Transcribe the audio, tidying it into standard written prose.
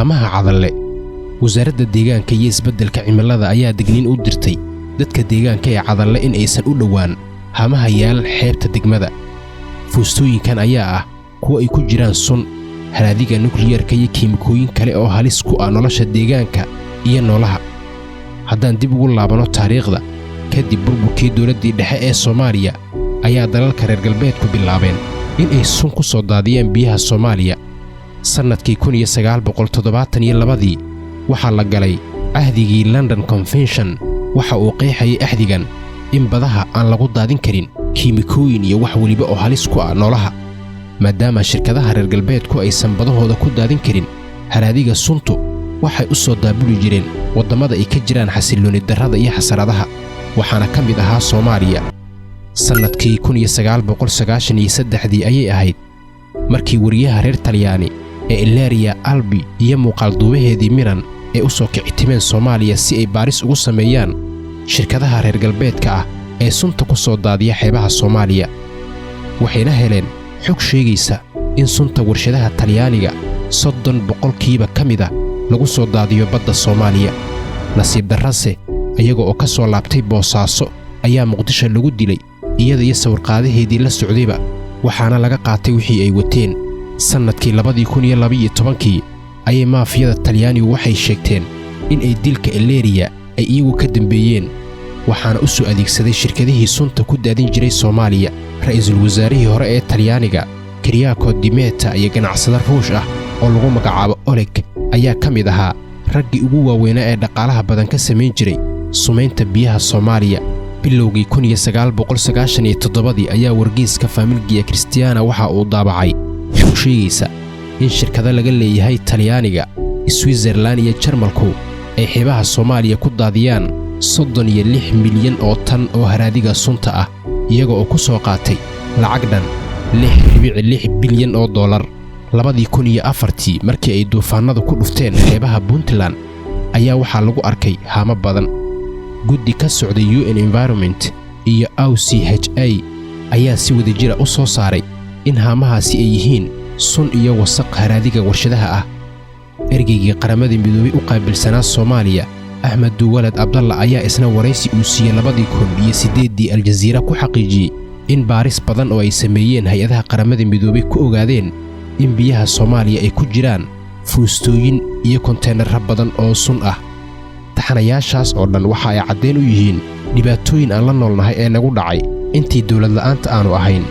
Haamaha Cadalle. Wasaaradda Deegaanka iyo Isbeddelka Cimilada ayaa digniin u dirtay dadka deegaanka ee Cadalle in aysan u dhowaan haamaha yaal xeebta degmada. Fuustooyinkan ayaa ah kuwo ay ku jiraan sun, haraadiga nukliyeerka iyo kiimikooyin kale oo halis ku ah nolosha deegaanka iyo noolaha. Haddaan dib ugu laabanno taariikhda, kadib burburkii dowladdii dhexe ee Soomaaliya ayaa dalalka reer galbeedku bilaabeen in ay sun ku soo daadiyaan biyaha Soomaaliya. Sannadkii 1972-dii waxaa la galay cahdigii London Convention. Waxa uu qeexayay axdigan in badaha aan lagu daadin karin kiimikooyin iyo wax weliba oo halis ku ah noolaha. Maadaama shirkadaha reer galbeedku aysan badahooda ku daadin karin haraadiga suntu, waxay u soo daabuli jireen waddamada ay ka jiraan xasillooni darrada iyo xasaradaha, waxaana ka mid ahaa Soomaaliya. Sannadkii 1993-dii ayay ahayd markii wariyaha reer Talyaani ee Ilaria Albi iyo muuqaalduubaheedii Miran ay u soo kicitimeen Soomaaliya si ay baaris ugu sameeyaan shirkadaha reer galbeedka ah ee sunta ku soo daadiya xeebaha Soomaaliya. Waxayna heleen xog sheegaysa in sunta warshadaha Talyaaniga 30% ka mid ah lagu soo daadiyo badda Soomaaliya. Nasiib darrase, ayaga oo ka soo laabtay Boosaaso ayaa Muqdisho lagu dilay, iyada iyo sawirqaadaheedii la socdayba, waxaana laga qaatay wixii ay wateen. Sannadkii 2012-kii ayay maafiyada Talyaanigu waxay sheegteen in ay dilka Ilaria ay iyagu ka dambeeyeen, waxaana u soo adeegsaday shirkadihii sunta ku daadin jiray Soomaaliya. Ra'iisul wasaarihii hore ee Talyaaniga Enrico Di Metta iyo ganacsade Ruush ah oo lagu magacaabo Oleg ayaa ka mid ahaa raggii ugu waaweynaa ee dhaqaalaha badan ka samayn jiray sumaynta biyaha Soomaaliya. Bilowgii 1997-dii ayaa wargeyska Famiglia Cristiana waxa uu daabacay xog sheegaysa in shirkado laga leeyahay Talyaaniga, Switzerland iyo Jarmalku ay xeebaha Soomaaliya ku daadiyaan 36 milyan oo tan oo haraadiga sunta ah, iyaga oo ku soo qaatay lacag dhan $6.6 bilyan. 2004-tii, markii ay duufaannadu ku dhufteen xeebaha Puntland, ayaa waxaa lagu arkay haamo badan. Guddi ka socday UN Environment iyo OCHA ayaa si wadajira u soo saaray in haamahaasi ay yihiin sun iyo wasaq haraadiga warshadaha ah. Ergeygii Qaramada Midoobay u qaabilsanaa Soomaaliya, Axmed Duwalad Abdalla, ayaa isna waraysi uu siiyey 2008-dii Aljaziira ku xaqiijiyey in baaris badan oo ay sameeyeen hay-adaha Qaramada Midoobay ku ogaadeen in biyaha Soomaaliya ay ku jiraan fuustooyin iyo konteenarro badan oo sun ah. Taxanayaashaas oo dhan waxa ay caddayn u yihiin dhibaatooyin aan la noolnahay ee nagu dhacay intii dawlad la'aanta aannu ahayn.